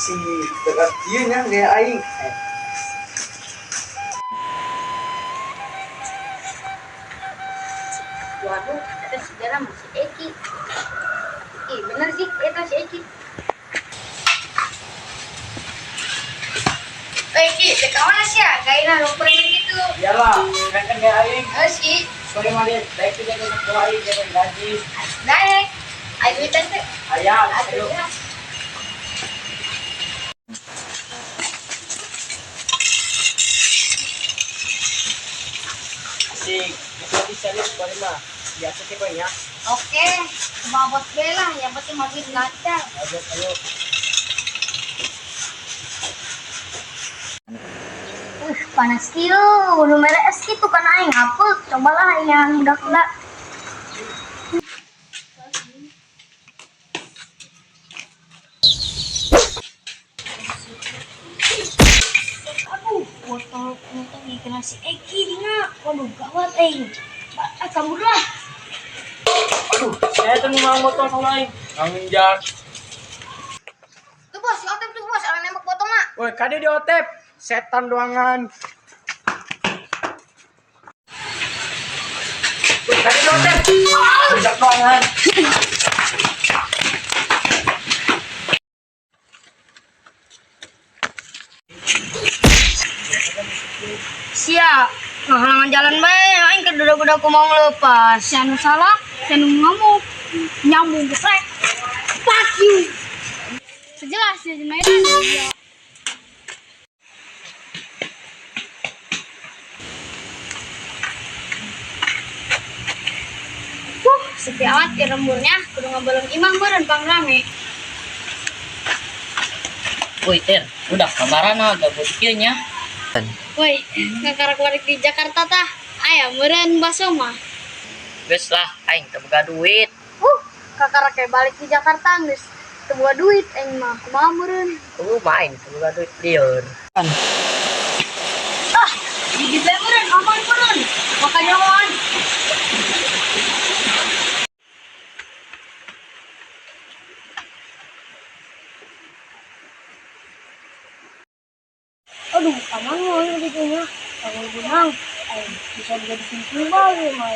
Si dekat ieu nya gaya aing. Eh. Waduh, eta sejarah masih Eki. Ih, bener sih, eta si Eki. Eh, Eki, teh kawan sih ya? Gayana nu preman gitu. Iyalah, kan kan gaya aing. Oh sih, Sorry mah dia, daek teh jaga anak buah aing jaga gaji. daek. Ayo duitan teh. Aya, Aduh, ayo. ya. Asik. Itu bisa lihat bari mah. Biasa sih bang ya. Oke, cuma buat bela, yang penting mau duit lancar. Ayo, ayo. Panas kieu, nu mere es kitu kan aing ngapuk. Cobalah yang budak-budak. Aduh, botol botol kena si Eki dina. Waduh, gawat aing. Ah, kabur lah. Aduh, saya tuh mau motor sama aing. Ngangjak. Tuh bos, si Otep tuh bos, orang nembak botol mah. Woi, kade di otep. Setan doangan. Woi, kade di otep. Budak doangan. Sia, ngahalangan jalan bae, aing keduda-kuda ku mau ngelepas. Si anu salah, si anu ngamuk, nyambung geprek. Fuck you. Sejelas ya mainan. Ya. Sepi amat di lemburnya, kudu ngabalong imah meureun pang rame. Woi Ter, udah kabarana gabut kieu nya. Woi, ngakarak balik di Jakarta tah. Aya meureun baso mah. Geus lah, aing teu boga duit. Kakarak kayak balik di Jakarta geus teu boga duit aing mah kumaha meureun. Mah aing teu boga duit lieur. Ah, gigit bae meureun, aman meureun. Makanya aman. Aduh, aman mah gitu nya. Kalau benang, aing bisa jadi pintu bae mah.